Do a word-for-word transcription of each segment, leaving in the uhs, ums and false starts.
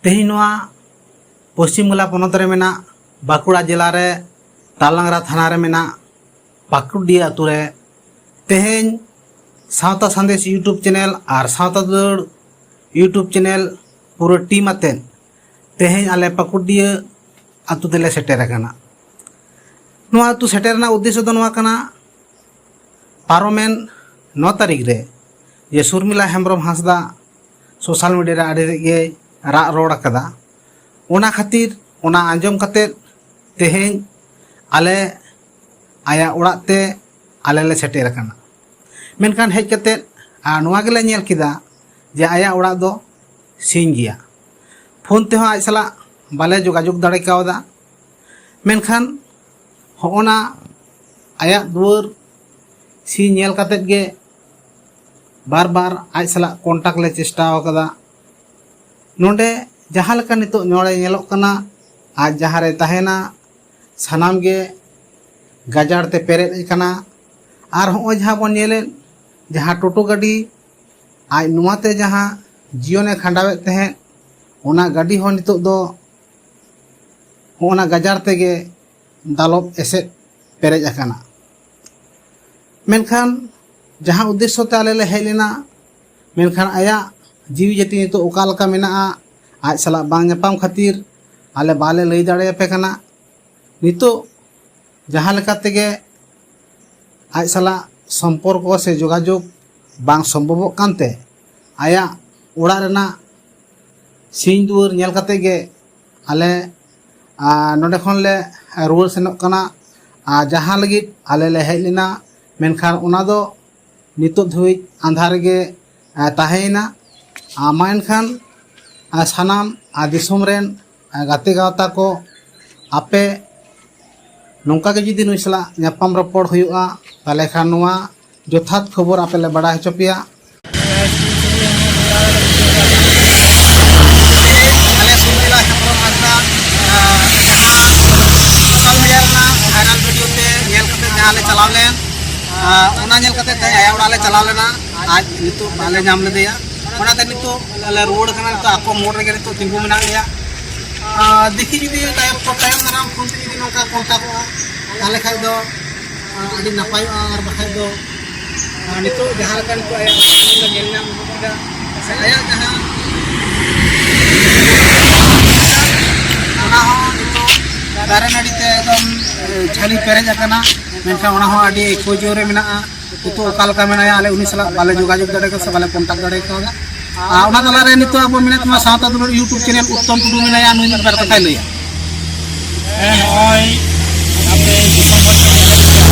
ᱛᱮᱦᱮᱧ ᱱᱚᱣᱟ ᱯᱚᱥᱪᱤᱢ ᱵᱟᱝᱞᱟ ᱯᱚᱱᱚᱛ ᱨᱮ ᱢᱮᱱᱟᱜ ᱵᱟᱸᱠᱩᱲᱟ ᱡᱮᱞᱟ ᱨᱮ ᱛᱟᱞᱟᱝᱨᱟ ᱛᱷᱟᱱᱟ ᱨᱮ ᱢᱮᱱᱟᱜ ᱯᱟᱠᱩᱲᱰᱤᱭᱟᱹ ᱟᱛᱳ ᱨᱮ ᱛᱮᱦᱮᱧ ᱥᱟᱶᱛᱟ ᱥᱟᱸᱫᱮᱥ YouTube ᱪᱮᱱᱮᱞ ᱟᱨ ᱥᱟᱶᱛᱟ ᱫᱟᱹᱲ YouTube ᱪᱮᱱᱮᱞ ᱯᱩᱨᱟᱹ ᱴᱤᱢ ᱟᱛᱮᱫ ᱛᱮᱦᱮᱧ ᱟᱞᱮ ᱯᱟᱠᱩᱲᱰᱤᱭᱟᱹ ᱟᱛᱳ ᱛᱮᱞᱮ ᱥᱮᱴᱮᱨ ᱟᱠᱟᱱᱟ᱾ ᱱᱚᱣᱟ ᱟᱛᱳ ᱥᱮᱴᱮᱨ ᱨᱮᱱᱟᱜ ᱩᱫᱽᱫᱮᱥᱥᱚ ᱫᱚ ᱱᱚᱣᱟ ᱠᱟᱱᱟ, ᱯᱟᱨᱚᱢᱮᱱ ᱱᱚ ᱛᱟᱹᱨᱤᱠᱷ ᱨᱮ ᱡᱮ ᱥᱩᱨᱢᱤᱞᱟ ᱦᱮᱢᱵᱨᱚᱢ ᱦᱟᱸᱥᱫᱟ ᱥᱳᱥᱟᱞ ᱢᱤᱰᱤᱭᱟ ᱨᱮ ᱟᱹᱰᱤ ᱛᱮᱫ ᱜᱮᱭ ᱨᱟᱜ ᱨᱚᱲ ᱟᱠᱟᱫᱟ, ᱚᱱᱟ ᱠᱷᱟᱹᱛᱤᱨ ᱚᱱᱟ ᱟᱸᱡᱚᱢ ᱠᱟᱛᱮᱫ ᱛᱮᱦᱮᱧ ᱟᱞᱮ ᱟᱭᱟᱜ ᱚᱲᱟᱜ ᱛᱮ ᱟᱞᱮ ᱞᱮ ᱥᱮᱴᱮᱨ ᱟᱠᱟᱱᱟ᱾ ᱢᱮᱱᱠᱷᱟᱱ ᱦᱮᱡ ᱠᱟᱛᱮᱫ ᱟᱨ ᱱᱚᱣᱟ ᱜᱮᱞᱮ ᱧᱮᱞ ᱠᱮᱫᱟ ᱡᱮ ᱟᱭᱟᱜ ᱚᱲᱟᱜ ᱫᱚ ᱥᱤᱧ ᱜᱮᱭᱟ᱾ ᱯᱷᱳᱱ ᱛᱮᱦᱚᱸ ᱟᱡ ᱥᱟᱞᱟᱜ ᱵᱟᱞᱮ ᱡᱳᱜᱟᱡᱳᱜᱽ ᱫᱟᱲᱮ ᱠᱟᱣᱫᱟ᱾ ᱢᱮᱱᱠᱷᱟᱱ ᱦᱚᱸᱜᱼᱚ ᱱᱟ ᱟᱭᱟᱜ ᱫᱩᱣᱟᱹᱨ ᱥᱤᱧ ᱧᱮᱞ ᱠᱟᱛᱮᱫ ᱜᱮ ᱵᱟᱨ ᱵᱟᱨ ᱟᱡ ᱥᱟᱞᱟᱜ ᱠᱚᱱᱴᱟᱠᱴ ᱞᱮ ᱪᱮᱥᱴᱟ ᱟᱠᱟᱫᱟ᱾ ᱱᱚᱰᱮ ᱡᱟᱦᱟᱸ ᱞᱮᱠᱟ ᱱᱤᱛᱚᱜ ᱱᱚᱰᱮ ᱧᱮᱞᱚᱜ ᱠᱟᱱᱟ, ᱟᱡ ᱡᱟᱦᱟᱸ ᱨᱮ ᱛᱟᱦᱮᱱᱟ, ᱥᱟᱱᱟᱢ ᱜᱮ ᱜᱟᱡᱟᱲ ᱛᱮ ᱯᱮᱨᱮᱡ ᱟᱠᱟᱱᱟ᱾ ᱟᱨ ᱦᱚᱸᱜᱼᱚᱭ ᱡᱟᱦᱟᱸ ᱵᱚᱱ ᱧᱮᱞᱮᱫ, ᱡᱟᱦᱟᱸ ᱴᱳᱴᱳ ᱜᱟᱹᱰᱤ, ᱟᱡ ᱱᱚᱣᱟᱛᱮ ᱡᱟᱦᱟᱸ ᱡᱤᱭᱚᱱᱮ ᱠᱷᱟᱸᱰᱟᱣᱮᱫ ᱛᱟᱦᱮᱸᱫ, ᱚᱱᱟ ᱜᱟᱹᱰᱤ ᱦᱚᱸ ᱱᱤᱛᱚᱜ ᱫᱚ ᱦᱚᱸᱜᱼᱚ ᱱᱟ ᱜᱟᱡᱟᱲ ᱛᱮᱜᱮ ᱫᱟᱞᱚᱵ ᱮᱥᱮᱫ ᱯᱮᱨᱮᱡ ᱟᱠᱟᱱᱟ᱾ ᱢᱮᱱᱠᱷᱟᱱ ᱡᱟᱦᱟᱸ ᱩᱫᱽᱫᱮᱥᱥᱚ ᱛᱮ ᱟᱞᱮ ᱞᱮ ᱦᱮᱡ ᱞᱮᱱᱟ, ᱢᱮᱱᱠᱷᱟᱱ ᱟᱭᱟᱜ ᱡᱤᱣᱤ ᱡᱟᱹᱛᱤ ᱱᱤᱛᱚᱜ ᱚᱠᱟ ᱞᱮᱠᱟ ᱢᱮᱱᱟᱜᱼᱟ, ᱟᱡ ᱥᱟᱞᱟᱜ ᱵᱟᱝ ᱧᱟᱯᱟᱢ ᱠᱷᱟᱹᱛᱤᱨ ᱟᱞᱮ ᱵᱟᱞᱮ ᱞᱟᱹᱭ ᱫᱟᱲᱮᱭᱟᱯᱮ ᱠᱟᱱᱟ᱾ ᱱᱤᱛᱚᱜ ᱡᱟᱦᱟᱸ ᱞᱮᱠᱟ ᱛᱮᱜᱮ ᱟᱡ ᱥᱟᱞᱟᱜ ᱥᱚᱢᱯᱚᱨᱠᱚ ᱥᱮ ᱡᱳᱜᱟᱡᱳᱜᱽ ᱵᱟᱝ ᱥᱚᱢᱵᱷᱚᱵᱚᱜ ᱠᱟᱱᱛᱮ, ᱟᱭᱟᱜ ᱚᱲᱟᱜ ᱨᱮᱱᱟᱜ ᱥᱤᱧ ᱫᱩᱣᱟᱹᱨ ᱧᱮᱞ ᱠᱟᱛᱮ ᱜᱮ ᱟᱞᱮ, ᱟᱨ, ᱱᱚᱰᱮ ᱠᱷᱚᱱ ᱞᱮ ᱨᱩᱣᱟᱹᱲ ᱥᱮᱱᱚᱜ ᱠᱟᱱᱟ᱾ ᱟᱨ ᱡᱟᱦᱟᱸ ᱞᱟᱹᱜᱤᱫ ᱟᱞᱮ ᱞᱮ ᱦᱮᱡ ᱞᱮᱱᱟ, ᱢᱮᱱᱠᱷᱟᱱ ᱚᱱᱟ ᱫᱚ ᱱᱤᱛᱚᱜ ᱫᱷᱟᱹᱵᱤᱡ ᱟᱸᱫᱷᱟᱨ ᱨᱮᱜᱮ, ᱟᱨ, ᱛᱟᱦᱮᱸᱭᱮᱱᱟ᱾ ᱟᱨ ᱢᱟ ᱮᱱᱠᱷᱟᱱ, ᱟᱨ, ᱥᱟᱱᱟᱢ, ᱟᱨ, ᱫᱤᱥᱚᱢ ᱨᱮᱱ, ᱟᱨ, ᱜᱟᱛᱮ ᱜᱟᱶᱛᱟ ᱠᱚ, ᱟᱯᱮ ᱱᱚᱝᱠᱟ ᱜᱮ ᱡᱩᱫᱤ ᱱᱩᱭ ᱥᱟᱞᱟᱜ ᱧᱟᱯᱟᱢ ᱨᱚᱯᱚᱲ ᱦᱩᱭᱩᱜᱼᱟ, ᱛᱟᱦᱚᱞᱮ ᱠᱷᱟᱱ ᱱᱚᱣᱟ ᱡᱚᱛᱷᱟᱛ ᱠᱷᱚᱵᱚᱨ ᱟᱯᱮ ᱞᱮ ᱵᱟᱲᱟᱭ ᱦᱚᱪᱚ ᱯᱮᱭᱟ᱾ ᱟᱞᱮ ᱥᱩᱱᱤᱞᱟ ᱦᱮᱢᱵᱨᱚᱢ ᱦᱟᱸᱥᱫᱟ, ᱟᱸ, ᱡᱟᱦᱟᱸ ᱥᱳᱥᱟᱞ ᱢᱤᱰᱤᱭᱟ ᱨᱮᱱᱟᱜ ᱵᱷᱟᱭᱨᱟᱞ ᱵᱷᱤᱰᱤᱭᱳ ᱛᱮ ᱧᱮᱞ ᱠᱟᱛᱮ ᱡᱟᱦᱟᱸ ᱞᱮ ᱪᱟᱞᱟᱣ ᱞᱮᱱ, ᱟᱸ, ᱚᱱᱟ ᱧᱮᱞ ᱠᱟᱛᱮ ᱛᱮᱦᱮᱧ ᱟᱭᱟᱜ ᱚᱲᱟᱜ ᱞᱮ ᱪᱟᱞᱟᱣ ᱞᱮᱱᱟ᱾ ᱟᱡ ᱱᱤᱛᱚᱜ ᱵᱟᱞᱮ ᱧᱟᱢ ᱞᱮᱫᱮᱭᱟ᱾ ᱚᱱᱟᱛᱮ ᱱᱤᱛᱚᱜ ᱟᱞᱮ ᱨᱩᱣᱟᱹᱲ ᱠᱟᱱᱟ᱾ ᱱᱤᱛᱚᱜ ᱟᱠᱚ ᱢᱳᱲ ᱨᱮᱜᱮ ᱱᱤᱛᱚᱜ ᱛᱤᱸᱜᱩ ᱢᱮᱱᱟᱜ ᱞᱮᱭᱟ᱾ ᱟᱨ ᱫᱮᱠᱷᱤ ᱡᱩᱫᱤ ᱛᱟᱭᱚᱢ ᱛᱟᱭᱚᱢ ᱫᱟᱨᱟᱢ ᱯᱷᱳᱱ ᱛᱮ ᱡᱩᱫᱤ ᱱᱚᱝᱠᱟ ᱠᱚᱱᱴᱟᱠᱴᱚᱜᱼᱟ, ᱛᱟᱦᱚᱞᱮ ᱠᱷᱟᱡ ᱫᱚ ᱟᱹᱰᱤ ᱱᱟᱯᱟᱭᱚᱜᱼᱟ᱾ ᱟᱨ ᱵᱟᱠᱷᱟᱡ ᱫᱚ ᱱᱤᱛᱚᱜ ᱡᱟᱦᱟᱸ ᱞᱮᱠᱟ ᱱᱤᱛᱚᱜ ᱟᱭᱟᱜ ᱧᱮᱞ ᱧᱟᱢ ᱠᱮᱫᱟ, ᱥᱮ ᱟᱭᱟᱜ ᱡᱟᱦᱟᱸ ᱚᱱᱟ ᱦᱚᱸ ᱱᱤᱛᱚᱜ ᱫᱟᱨᱮ ᱱᱟᱹᱲᱤ ᱛᱮ ᱮᱠᱫᱚᱢ ᱡᱷᱟᱹᱞᱤ ᱯᱮᱨᱮᱡ ᱟᱠᱟᱱᱟ᱾ ᱢᱮᱱᱠᱷᱟᱱ ᱚᱱᱟ ᱦᱚᱸ ᱟᱹᱰᱤ ᱠᱷᱳᱡᱽ ᱨᱮ ᱢᱮᱱᱟᱜᱼᱟ᱾ ᱱᱤᱛᱚᱜ ᱚᱠᱟ ᱞᱮᱠᱟ ᱢᱮᱱᱟᱭᱟ, ᱟᱞᱮ ᱩᱱᱤ ᱥᱟᱞᱟᱜ ᱵᱟᱞᱮ ᱡᱳᱜᱟᱡᱳᱜᱽ ᱫᱟᱲᱮ ᱠᱟᱣᱫᱟ ᱥᱮ ᱵᱟᱞᱮ ᱠᱚᱱᱴᱟᱠᱴ ᱫᱟᱲᱮ ᱠᱟᱣᱫᱟ᱾ ᱟᱨ ᱚᱱᱟ ᱛᱟᱞᱟᱨᱮ ᱱᱤᱛᱚᱜ ᱟᱵᱚ ᱢᱮᱱᱟᱜ ᱛᱟᱵᱚᱱᱟ ᱥᱟᱶᱛᱟ ᱫᱩᱞᱟᱹᱲ YouTube ᱪᱮᱱᱮᱞ ᱩᱛᱛᱚᱢ ᱴᱩᱰᱩ ᱢᱮᱱᱟᱭᱟ, ᱱᱩᱭ ᱢᱤᱫ ᱵᱟᱨ ᱠᱟᱛᱷᱟᱭ ᱞᱟᱹᱭᱟ᱾ ᱦᱮᱸ, ᱱᱚᱜᱼᱚᱭ ᱟᱯᱮ ᱫᱤᱥᱚᱢ ᱦᱚᱲ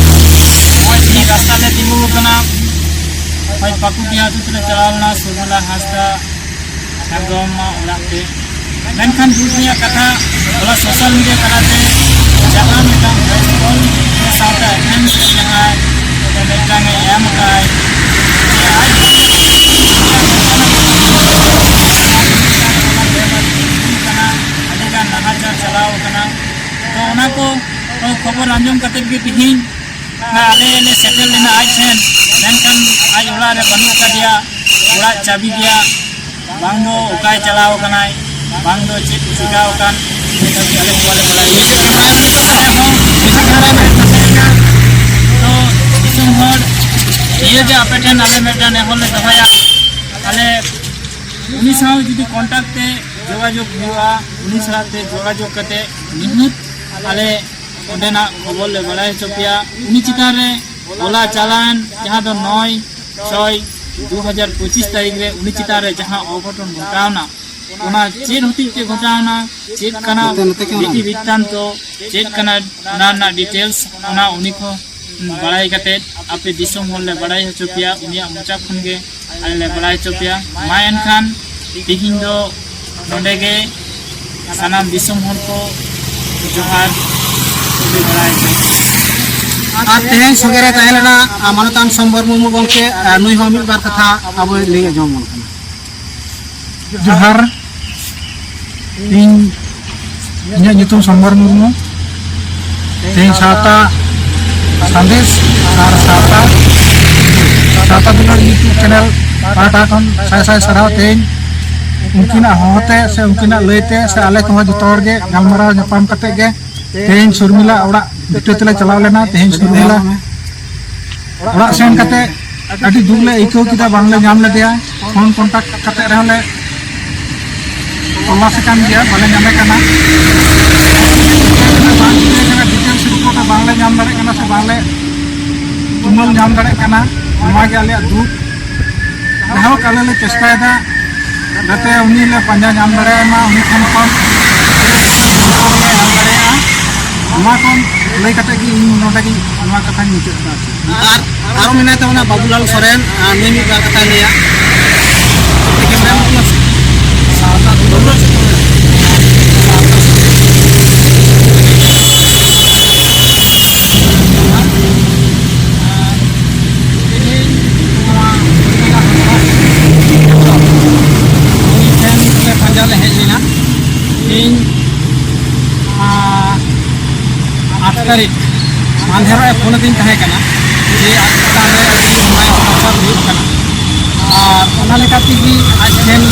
ᱱᱚᱜᱼᱚᱭ ᱛᱮᱦᱮᱧ ᱨᱟᱥᱛᱟ ᱞᱮ ᱛᱤᱸᱜᱩ ᱟᱠᱟᱱᱟ᱾ ᱱᱚᱜᱼᱚᱭ ᱯᱟᱠᱩᱴᱤᱭᱟ ᱟᱹᱛᱩ ᱛᱮᱞᱮ ᱪᱟᱞᱟᱣ ᱞᱮᱱᱟ ᱥᱩᱨᱢᱤᱞᱟ ᱦᱟᱸᱥᱫᱟ ᱥᱟᱨᱡᱚᱢ ᱚᱲᱟᱜ ᱛᱮ᱾ ᱢᱮᱱᱠᱷᱟᱱ ᱫᱩᱠ ᱨᱮᱭᱟᱜ ᱠᱟᱛᱷᱟ, ᱦᱚᱞᱟ ᱥᱳᱥᱟᱞ ᱢᱤᱰᱤᱭᱟ ᱛᱟᱞᱟᱛᱮ ᱡᱟᱦᱟᱸ ᱢᱤᱫᱴᱟᱝ ᱵᱮᱥ ᱠᱚᱞ ᱥᱟᱶᱛᱟ ᱮᱯᱷᱮᱢ ᱡᱟᱦᱟᱸᱭ ᱢᱤᱫᱴᱟᱝ ᱮ ᱮᱢ ᱟᱠᱟᱫ ᱟᱭ, ᱡᱮ ᱟᱡ ᱠᱟᱱᱟ, ᱟᱹᱰᱤᱜᱟᱱ ᱱᱟᱦᱟᱪᱟᱨ ᱪᱟᱞᱟᱣ ᱟᱠᱟᱱᱟ᱾ ᱛᱚ ᱚᱱᱟ ᱠᱚ ᱠᱷᱚᱵᱚᱨ ᱟᱸᱡᱚᱢ ᱠᱟᱛᱮᱫ ᱜᱮ ᱛᱤᱦᱤᱧ ᱟᱞᱮ ᱞᱮ ᱥᱮᱴᱮᱨ ᱞᱮᱱᱟ ᱟᱡ ᱴᱷᱮᱱ, ᱢᱮᱱᱠᱷᱟᱱ ᱟᱡ ᱚᱲᱟᱜ ᱨᱮ ᱵᱟᱹᱱᱩᱜ ᱟᱠᱟᱫᱮᱭᱟ, ᱚᱲᱟᱜ ᱪᱟᱵᱤ ᱜᱮᱭᱟ, ᱵᱟᱝ ᱫᱚ ᱚᱠᱟᱭ ᱪᱟᱞᱟᱣ ᱟᱠᱟᱱᱟᱭ, ᱵᱟᱝ ᱫᱚ ᱪᱮᱫ ᱪᱤᱠᱟᱹᱣ ᱟᱠᱟᱱ, ᱱᱤᱛ ᱫᱷᱟᱹᱵᱤᱡ ᱟᱞᱮ ᱦᱚᱸ ᱵᱟᱞᱮ ᱵᱟᱲᱟᱭᱟ᱾ ᱛᱚ ᱫᱤᱥᱚᱢ ᱦᱚᱲ ᱱᱤᱭᱟᱹ ᱜᱮ ᱟᱯᱮ ᱴᱷᱮᱱ ᱟᱞᱮ ᱢᱤᱫᱴᱟᱝ ᱱᱮᱦᱚᱨ ᱞᱮ ᱫᱚᱦᱚᱭᱟ, ᱟᱞᱮ ᱩᱱᱤ ᱥᱟᱶ ᱡᱩᱫᱤ ᱠᱚᱱᱴᱟᱠᱴ ᱛᱮ ᱡᱳᱜᱟᱡᱳᱜᱽ ᱦᱩᱭᱩᱜᱼᱟ, ᱩᱱᱤ ᱥᱟᱞᱟᱜ ᱛᱮ ᱡᱳᱜᱟᱡᱳᱜᱽ ᱠᱟᱛᱮ ᱱᱤᱦᱟᱹᱛ ᱟᱞᱮ ᱚᱸᱰᱮᱱᱟᱜ ᱠᱷᱚᱵᱚᱨ ᱞᱮ ᱵᱟᱲᱟᱭ ᱦᱚᱪᱚ ᱯᱮᱭᱟ᱾ ᱩᱱᱤ ᱪᱮᱛᱟᱱ ᱨᱮ ᱦᱚᱞᱟ ᱪᱟᱞᱟᱣᱮᱱ ᱡᱟᱦᱟᱸ ᱫᱚ ᱱᱚᱭ ᱪᱷᱚᱭ ᱫᱩ ᱦᱟᱡᱟᱨ ᱯᱚᱸᱪᱤᱥ ᱛᱟᱹᱨᱤᱠᱷ ᱨᱮ ᱩᱱᱤ ᱪᱮᱛᱟᱱ ᱨᱮ ᱡᱟᱦᱟᱸ ᱚᱜᱷᱚᱴᱚᱱ ᱜᱷᱚᱴᱟᱣᱱᱟ, ᱚᱱᱟ ᱪᱮᱫ ᱦᱚᱛᱮᱡ ᱛᱮ ᱜᱷᱚᱴᱟᱣᱱᱟ, ᱪᱮᱫ ᱠᱟᱱᱟ, ᱱᱚᱛᱮ, ᱱᱚᱛᱮ ᱠᱮᱢᱮᱨᱟ ᱤᱫᱤ ᱢᱮ᱾ ᱵᱤᱛᱛᱟᱱᱛᱚ ᱪᱮᱫ ᱠᱟᱱᱟ, ᱚᱱᱟ ᱨᱮᱱᱟᱜ ᱰᱤᱴᱮᱞᱥ ᱚᱱᱟ ᱩᱱᱤ ᱠᱚ ᱵᱟᱲᱟᱭ ᱠᱟᱛᱮ ᱟᱯᱮ ᱫᱤᱥᱚᱢ ᱦᱚᱲ ᱞᱮ ᱵᱟᱲᱟᱭ ᱦᱚᱪᱚ ᱯᱮᱭᱟ, ᱩᱱᱤᱭᱟᱜ ᱢᱚᱪᱟ ᱠᱷᱚᱱ ᱜᱮ ᱟᱞᱮ ᱞᱮ ᱵᱟᱲᱟᱭ ᱦᱚᱪᱚ ᱯᱮᱭᱟ᱾ ᱢᱟ ᱮᱱᱠᱷᱟᱱ ᱛᱤᱦᱤᱧ ᱫᱚ ᱱᱚᱰᱮ ᱜᱮ ᱥᱟᱱᱟᱢ ᱫᱤᱥᱚᱢ ᱦᱚᱲ ᱠᱚ ᱡᱚᱦᱟᱨ ᱠᱚ ᱵᱟᱲᱟᱭ ᱦᱚᱪᱚ᱾ ᱟᱨ ᱛᱮᱦᱮᱧ ᱥᱚᱸᱜᱮ ᱨᱮ ᱛᱟᱦᱮᱸ ᱞᱮᱱᱟ, ᱟᱨ ᱢᱟᱱᱚᱛᱟᱱ ᱥᱚᱢᱵᱚᱨ ᱢᱩᱨᱢᱩ ᱜᱚᱢᱠᱮ, ᱟᱨ ᱱᱩᱭ ᱦᱚᱸ ᱢᱤᱫ ᱵᱟᱨ ᱠᱟᱛᱷᱟ ᱟᱵᱚᱭ ᱞᱟᱹᱭ ᱟᱸᱡᱚᱢ ᱟᱵᱚᱱ ᱠᱟᱱᱟ᱾ ᱡᱚᱦᱟᱨ, ᱤᱧ, ᱤᱧᱟᱹᱜ ᱧᱩᱛᱩᱢ ᱥᱚᱢᱵᱚᱨ ᱢᱩᱨᱢᱩ᱾ ᱛᱮᱦᱮᱧ ᱥᱟᱶᱛᱟ ᱥᱟᱸᱫᱮᱥ ᱟᱨ ᱥᱟᱶᱛᱟ, ᱥᱟᱶᱛᱟ ᱫᱩᱞᱟᱹᱲ YouTube ᱪᱮᱱᱮᱞ ᱯᱟᱦᱴᱟ ᱠᱷᱚᱱ ᱥᱟᱭ ᱥᱟᱭ ᱥᱟᱨᱦᱟᱣ᱾ ᱛᱮᱦᱮᱧ ᱩᱱᱠᱤᱱᱟᱜ ᱦᱚᱦᱚ ᱛᱮ ᱥᱮ ᱩᱱᱠᱤᱱᱟᱜ ᱞᱟᱹᱭ ᱛᱮ ᱥᱮ ᱟᱞᱮ ᱠᱚᱦᱚᱸ ᱡᱚᱛᱚ ᱦᱚᱲ ᱜᱮ ᱜᱟᱞᱢᱟᱨᱟᱣ ᱧᱟᱯᱟᱢ ᱠᱟᱛᱮ ᱜᱮ ᱛᱮᱦᱮᱧ ᱥᱩᱨᱢᱤᱞᱟ ᱚᱲᱟᱜ ᱵᱷᱤᱴᱟᱹ ᱛᱮᱞᱮ ᱪᱟᱞᱟᱣ ᱞᱮᱱᱟ᱾ ᱛᱮᱦᱮᱧ ᱥᱩᱨᱢᱤᱞᱟ ᱚᱲᱟᱜ ᱥᱮᱱ ᱠᱟᱛᱮ ᱟᱹᱰᱤ ᱫᱩᱠ ᱞᱮ ᱟᱹᱭᱠᱟᱹᱣ ᱠᱮᱫᱟ, ᱵᱟᱝᱞᱮ ᱧᱟᱢ ᱞᱮᱫᱮᱭᱟ᱾ ᱯᱷᱳᱱ ᱠᱚᱱᱴᱟᱠᱴ ᱠᱟᱛᱮ ᱨᱮᱦᱚᱸ ᱞᱮ ᱛᱚᱞᱟᱥ ᱟᱠᱟᱱ ᱜᱮᱭᱟ, ᱵᱟᱞᱮ ᱧᱟᱢᱮ ᱠᱟᱱᱟ᱾ ᱵᱟᱝ ᱴᱷᱤᱠᱟᱹ ᱠᱟᱱᱟ, ᱰᱤᱴᱮᱞᱥ ᱨᱤᱯᱳᱨᱴ ᱦᱚᱸ ᱵᱟᱝᱞᱮ ᱧᱟᱢ ᱫᱟᱲᱮᱭᱟᱜ ᱠᱟᱱᱟ ᱥᱮ ᱵᱟᱝᱞᱮ ᱛᱩᱢᱟᱹᱞ ᱧᱟᱢ ᱫᱟᱲᱮᱭᱟᱜ ᱠᱟᱱᱟ᱾ ᱱᱚᱣᱟ ᱜᱮ ᱟᱞᱮᱭᱟᱜ ᱫᱩᱠ᱾ ᱡᱟᱭᱦᱳᱠ, ᱟᱞᱮ ᱞᱮ ᱪᱮᱥᱴᱟᱭᱮᱫᱟ ᱡᱟᱛᱮ ᱩᱱᱤ ᱞᱮ ᱯᱟᱸᱡᱟ ᱧᱟᱢ ᱫᱟᱲᱮᱭᱟᱭ ᱢᱟ, ᱩᱱᱤ ᱴᱷᱮᱱ ᱠᱷᱚᱱ ᱞᱮ ᱧᱟᱢ ᱫᱟᱲᱮᱭᱟᱜᱼᱟ᱾ ᱱᱚᱣᱟ ᱠᱚ ᱞᱟᱹᱭ ᱠᱟᱛᱮ ᱜᱮ ᱤᱧ ᱱᱚᱰᱮ ᱜᱮ ᱱᱚᱣᱟ ᱠᱟᱛᱷᱟᱧ ᱢᱩᱪᱟᱹᱫ ᱮᱫᱟ᱾ ᱟᱨ ᱟᱨᱚ ᱢᱮᱱᱟᱭ ᱛᱟᱵᱚᱱᱟ ᱵᱟᱵᱩᱞᱟᱞ ᱥᱚᱨᱮᱱ, ᱟᱨ ᱱᱩᱭ ᱢᱤᱫ ᱵᱟᱨ ᱠᱟᱛᱷᱟᱭ ᱞᱟᱹᱭᱟ᱾ ᱠᱮᱢᱨᱟ ᱵᱟᱵᱩᱞᱟᱞ ᱥᱚᱨᱮᱱ᱾ ᱵᱟᱵᱩᱞᱟᱞ ᱥᱚᱨᱮᱱ᱾ ᱛᱮᱦᱮᱧ ᱱᱚᱣᱟ ᱩᱱᱤ ᱴᱷᱮᱱ ᱞᱮ ᱯᱟᱸᱡᱟ ᱞᱮ ᱦᱮᱡ ᱞᱮᱱᱟ᱾ ᱤᱧ, ᱟᱨ ᱟᱴ ᱛᱟᱹᱨᱤᱠᱷ ᱢᱟᱫᱷᱮᱨᱚᱜ ᱮ ᱯᱷᱳᱱ ᱟᱹᱫᱤᱧ ᱛᱟᱦᱮᱸ ᱠᱟᱱᱟ ᱡᱮ ᱟᱡ ᱪᱮᱛᱟᱱ ᱨᱮ ᱟᱹᱰᱤ ᱚᱱᱱᱟᱭ ᱚᱛᱛᱟᱪᱟᱨ ᱦᱩᱭᱩᱜ ᱠᱟᱱᱟ᱾ ᱟᱨ ᱚᱱᱟ ᱞᱮᱠᱟ ᱛᱮᱜᱮ ᱟᱡ ᱴᱷᱮᱱ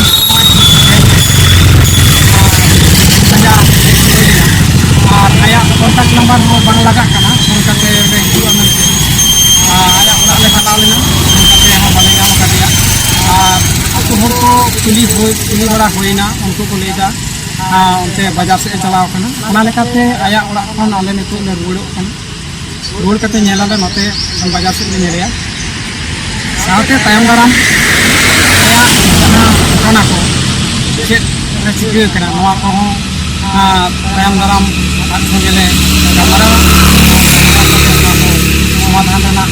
ᱯᱟᱸᱡᱟ ᱦᱩᱭ ᱞᱮᱱᱟ᱾ ᱟᱨ ᱟᱭᱟᱜ ᱠᱚᱱᱴᱟᱠᱴ ᱱᱟᱢᱵᱟᱨ ᱦᱚᱸ ᱵᱟᱝ ᱞᱟᱜᱟᱜ ᱠᱟᱱᱟ ᱯᱷᱳᱱ ᱠᱟᱛᱮ ᱚᱸᱰᱮ ᱦᱤᱡᱩᱜᱼᱟ ᱢᱮᱱᱛᱮ᱾ ᱟᱨ ᱟᱭᱟᱜ ᱚᱲᱟᱜ ᱞᱮ ᱪᱟᱞᱟᱣ ᱞᱮᱱᱟ, ᱯᱷᱳᱱ ᱠᱟᱛᱮ ᱦᱚᱸ ᱵᱟᱞᱮ ᱧᱟᱢ ᱟᱠᱟᱫᱮᱭᱟ᱾ ᱟᱨ ᱟᱹᱛᱩ ᱦᱚᱲ ᱠᱚ ᱠᱩᱞᱤ ᱦᱩᱭ, ᱠᱩᱞᱤ ᱵᱟᱲᱟ ᱦᱩᱭᱱᱟ, ᱩᱱᱠᱩ ᱠᱚ ᱞᱟᱹᱭᱫᱟ, ᱟᱨ ᱚᱱᱛᱮ ᱵᱟᱡᱟᱨ ᱥᱮᱫ ᱮ ᱪᱟᱞᱟᱣ ᱠᱟᱱᱟ᱾ ᱚᱱᱟ ᱞᱮᱠᱟᱛᱮ ᱟᱭᱟᱜ ᱚᱲᱟᱜ ᱠᱷᱚᱱ ᱟᱞᱮ ᱱᱤᱛᱚᱜ ᱞᱮ ᱨᱩᱣᱟᱹᱲᱚᱜ ᱠᱟᱱᱟ᱾ ᱨᱩᱣᱟᱹᱲ ᱠᱟᱛᱮ ᱧᱮᱞᱟᱞᱮ ᱱᱚᱛᱮ ᱵᱟᱡᱟᱨ ᱥᱮᱫ ᱞᱮ ᱧᱮᱞᱮᱭᱟ᱾ ᱥᱟᱶᱛᱮ ᱛᱟᱭᱚᱢ ᱫᱟᱨᱟᱢ ᱟᱭᱟᱜ ᱡᱟᱦᱟᱸ ᱜᱷᱚᱴᱚᱱᱟ ᱠᱚ ᱪᱮᱫ ᱨᱮ ᱪᱤᱠᱟᱹ ᱠᱟᱱᱟ, ᱱᱚᱣᱟ ᱠᱚᱦᱚᱸ, ᱟᱨ ᱛᱟᱭᱚᱢ ᱫᱟᱨᱟᱢ ᱟᱡ ᱥᱚᱸᱜᱮ ᱞᱮ ᱜᱟᱞᱢᱟᱨᱟᱣᱟ᱾ ᱥᱚᱢᱟᱫᱷᱟᱱ ᱨᱮᱱᱟᱜ